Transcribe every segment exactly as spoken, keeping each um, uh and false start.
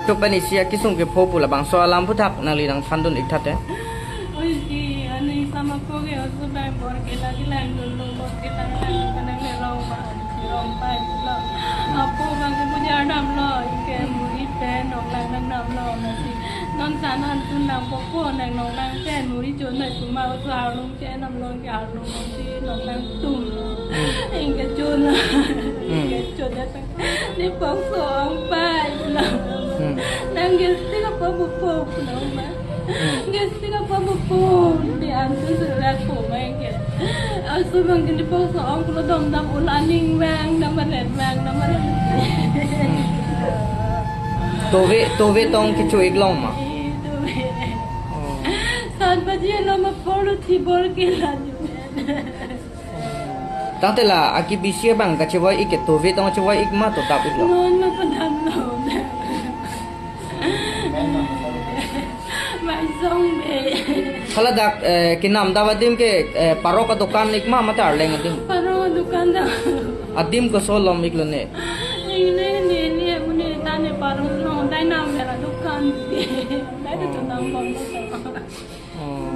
Tuk pen isi akesung kepho pu labangso alam aphuthak nangli nangthandun ik tha te. Oi, si, ani sama ko ke oso bai bor ke lagi lang dulu, bor ke lagi lang dulu, kanang le long ba, long pai lo. Apo bang ke puja dam lo, ke muri pen nong lang nang dam lo, nasi. Non sana tun lang popo nang nong lang pen muri chon na suma oso arlong chen nam long ke arlong si nong lang tum. Hmm. Ingke chon na. Hmm. Ingke chon na. Ni pong so ong pai lo. Hmm. Nang ke si ka pong popo lo ma. Hmm. Ke si ka pong popo. Ni antu surat po ma ingke. Asu bang ke ni pong so ong lo dom dam ul aning bang, dam ren bang, dam ren. Hmm. Tove, tove tong kecho ik long ma. Tove. Oh. Sat baji lo ma polo thi bor ke la. Tangte la aki bisi abang kachevoi ik ke tove tong chevoi ik ma to tap ik lo. Non ma padam lo. Mai song be. Hala dak, eh, kenam dam adim ke, eh, parok adukan ik ma mate arleng adim. Parok adukan dam. Adim koso lom ik lo ne. Ini, ini, ini, ini, tane parok lo, dai nam mera dukan. Dai tu nam bom. Oh.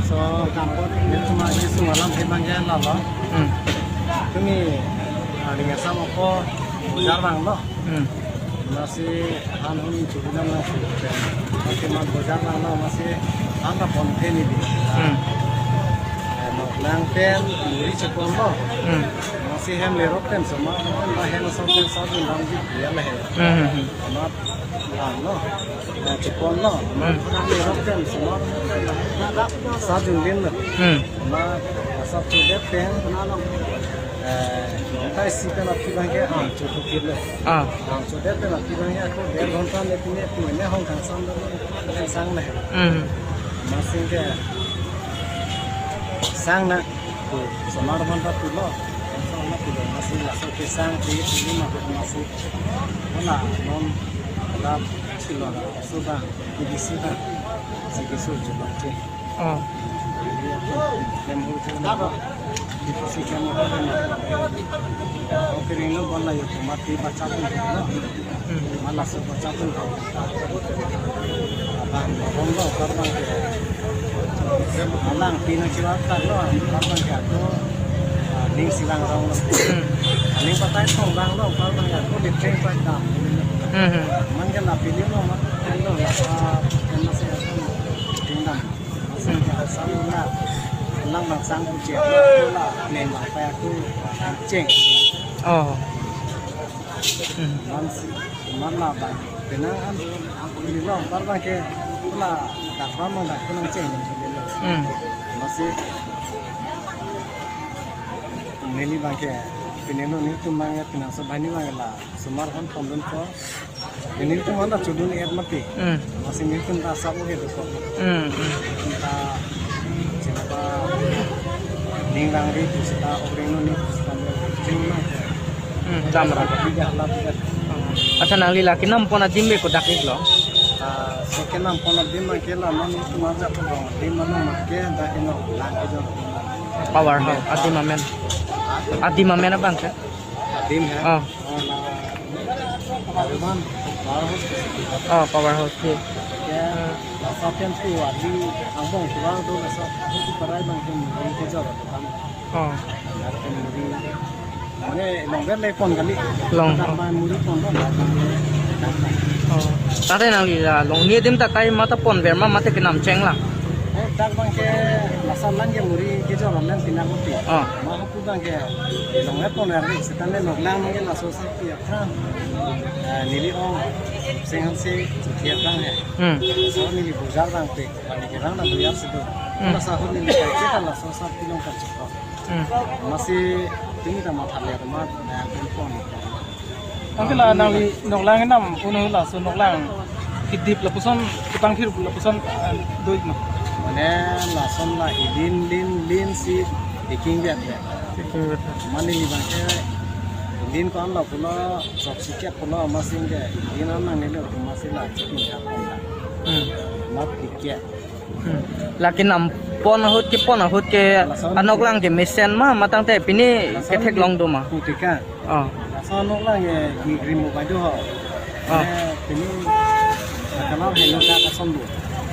So, kampot, ini cuma isi semalam hilang ya, lalo. Hmm. Kami, ah, dengan sama ko, bojar bang lo. Hmm. Masi han hon chubilang lo. Masi mat bojar bang lo, masi han ta pon the ni di. Hmm. Eh, nong lang pen, muri chepon lo. Hmm. Masi hem lerok pen, sama, ma hem so pen, sa jun lang di, ya lah he. Hmm, hmm, hmm. Mat, ah, no. Eh, chepon lo. Hmm. Mat, lerok pen, sama, sa jun din lo. Hmm. Mat, sa chudet pen, eh, tai si pen api bang ke, ah, chutu kilo. Ah. Ah, chudet pen api bang ke, ako der ghonta ne pine, pine hong kang sam lo, sang na he. Hmm. Masi ke, sang na. Pu, sonar man ta pulo, sonar pulo, masi laso kesang, ti, ti, ma, masi, wala, non, wala, silo, suda, kidi suda, sige su, jumate. Oh. Dem hu, jumate. Itu si kami, oke, rindu, wala, yuk, mati, baca, Hmm. Malas ko chapun ko. Abang, abang ko, abang ke. Alang pino chiwa kar lo, abang ke ako, ah, ning silang rong lo. Hmm. Ning patai thong bang lo, abang ke ako di train pa dam. Hmm, hmm. Man ke la pini lo, ma, lo, la, ah, kan masih ako, tingdam. Masih ke asal lo, lang bang sang kuchia, la, ning bang pa ako, cheng. Oh. Hmm. Man si, man la ba. Penang an, an pini lo, par ba ke, la, dak ba ma dak kunang cheng. Hmm. Masi, neli ba ke, pini lo ni tum ba ke, penang so ba ni ba ke la, sumar hon pondun ko. Ini tum hon ta chudun et mati. Hmm. Masi ni tum ta sabo ke do ko. Hmm, hmm. Tum ta, cina ba, ning lang ri, tu sita, obring lo ni, tu sita, ching ma. Hmm, dam ra. Tiga, la, tiga. Accha, nangli la kenam pon adim be kodak ik lo? Ah, so kenam pon adim ma ke la non itu ma ja ko dong. Adim ma no ma ke da ke no la ke jo. Power house, adim amen. Adim amen abang ke? Adim he? Oh. Oh, la. Adim an, power house. Oh, power house ke. Ya, la sa pen tu adim angbong kurang tu la sa tu parai bang ke muri ke jo la tu kan. Oh. Mane, long ber le pon kali. Long. Dak ban muri pon lo. Oh. Tare nangli la, long ni adim ta kai mata pon ber ma mate kenam cheng la. Eh, dak bang ke lasan lang ke muri ke jo lang pina kuti. Oh. Ma hapu bang ke long ber pon ber ni setan le long lang ke laso sa pi aphan. Eh, neli ong sing han si pi aphan he. Hmm. So neli bojar bang pe, bang ke bang na bojar si do. Hmm. Masa hu neli kai ke kan laso sa pi long kan chok. Hmm. Masi tini ta matha le ma na pon. Angke la nangli noklang nam unu laso noklang kedip lapuson kutang thir lapuson, eh, doik no. Mane lason la ilin lin lin si iking biat ya. Iking biat. Mane ni bang ke Din ko-an lo pulo, sok siket pulo amatsi ke. Din an nangnelo amatsi la chicken ka pon la. Hmm. Mat tiket. Hmm. La kenampon ahut, kepon ahut ke, lason anoklang ke mesen ma, ma tangte pini lason ketheklong do ma? Putika. Oh. Lason anoklang ke gigri mo baju ho. Oh. Eh, pini kalau helo ka kason do.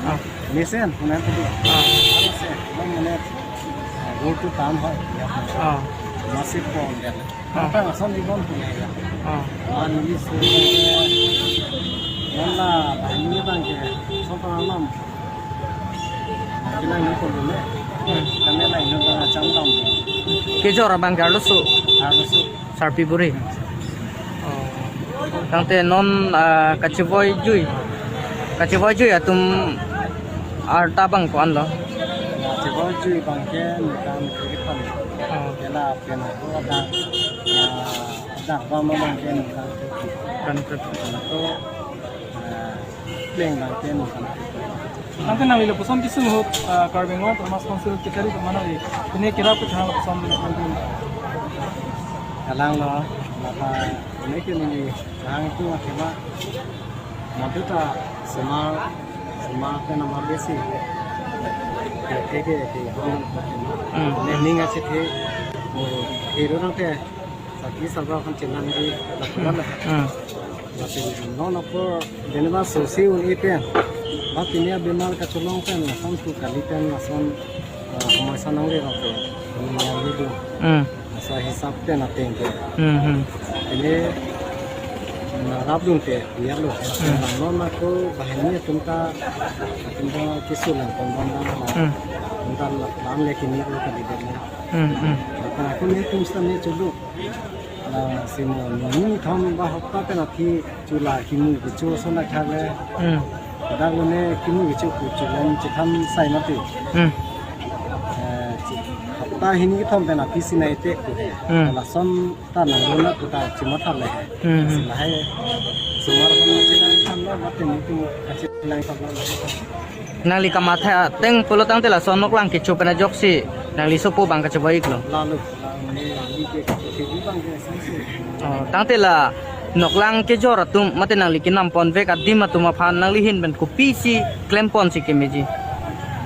Oh. Mesen, punan tadi. Oh. Mesen, punan mana, eh, gol tu tam ho. Ya. Oh. Amatsi pon dia. Ah. Apa lason di bom punya ya. Ah. An ini su. Nana, ini bang ke. Sopa nam. Bilang ni pon dulu. Hmm. Kami lah ini bang macam tam. Kejor abang ke arloso. Arloso. Sarpi buri. Oh. Tangte non, ah, kachevoi jui. Kachevoi jui atum arta bang ko-an lo? Kachevoi jui bang ke ningkan kiri pan. Oh. Kela pen aku ada, ah, ada apa memang ke ningkan kiri. Kan ke. Aku, ah, pleng bang ke ningkan kiri. Tangte nangli lapuson kesung ahut, ah, Karbi Anglong Autonomous Council kachari atum aphan nangli pine kerap kachehang lapuson dun. Kalang lo, maka ini ke neli hang tu akhema madu ta semar, semar ke nomor besi. Ke, ke, ke, ke, hang. Hmm. Nening achethe, mo, hero nang te, sati sabra kan chenam di, lapuan lah. Hmm. Lapen non apor dene ba sosi un-e pen. Ba pini abimar kacholong pen lason tu kali pen lason, eh, homoi sanang le rok pen. Ini yang itu. Hmm. Asa hisap pen ateng ke. Hmm, hmm. Ini narap dun te, biar lo. Hmm. Non ako bahani atum ta, atum ta kisulang pon pon dang. Hmm. Atum ta lam le kini lo kali dene. Hmm, hmm. Lapen ako ne atum sita ne chulu. Lasi mo, mo ni thom ba hopta pen aphi chula kimu kecho ason akhar le. Hmm. Dak lo ne kimu kecho ku chulom chetham sai mati. Hmm. Eh, chi-, hopta hini kethom pen aphi sinai te ku. Hmm. Lason ta nang lo na ku ta chimathar le. Hmm, hmm. Lasi lahai semar kono chetham lo mati ni ku achilang thom lo. Nangli kamatha ateng pulo tangte lason noklang kecho pen ajoksi nangli sopo bang kachevoi-ik lo. Lalu, lalu, ini, ini ke, ke, ke, ini bang ke, sanksi. Oh, tangte la noklang kejor atum, mate nangli kenam ponvek adim atum aphan nangli ahin pen kopisi klem ponsi kemeji?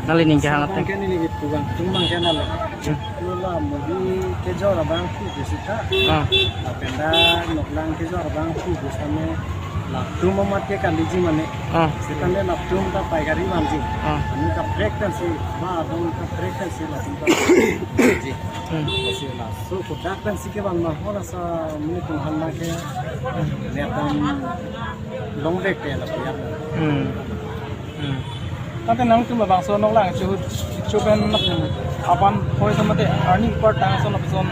Nangli ning kehang ateng. Bang ke ini lagi pulang, tum bang ke nalo. Hmm. Lo la modi kejor abang tu ke sita. Ah. Lapen dak noklang kejor abang tu ke same latum amat ke kaliji mane. Ah. Sitame latum ta paigari vanji. Ah. Ani kaprek pensi, ba adong kaprek pensi latum ta vanji. Hmm. Lasi laso kodak pensi kevan ma ho lasa mini tum han ma ke netam longvek ke lapu ya. Hmm. Hmm. Tangte nangtum labangso noklang kecho ahut, kecho pen aphan hoi sa mate arni part tang ason lapuson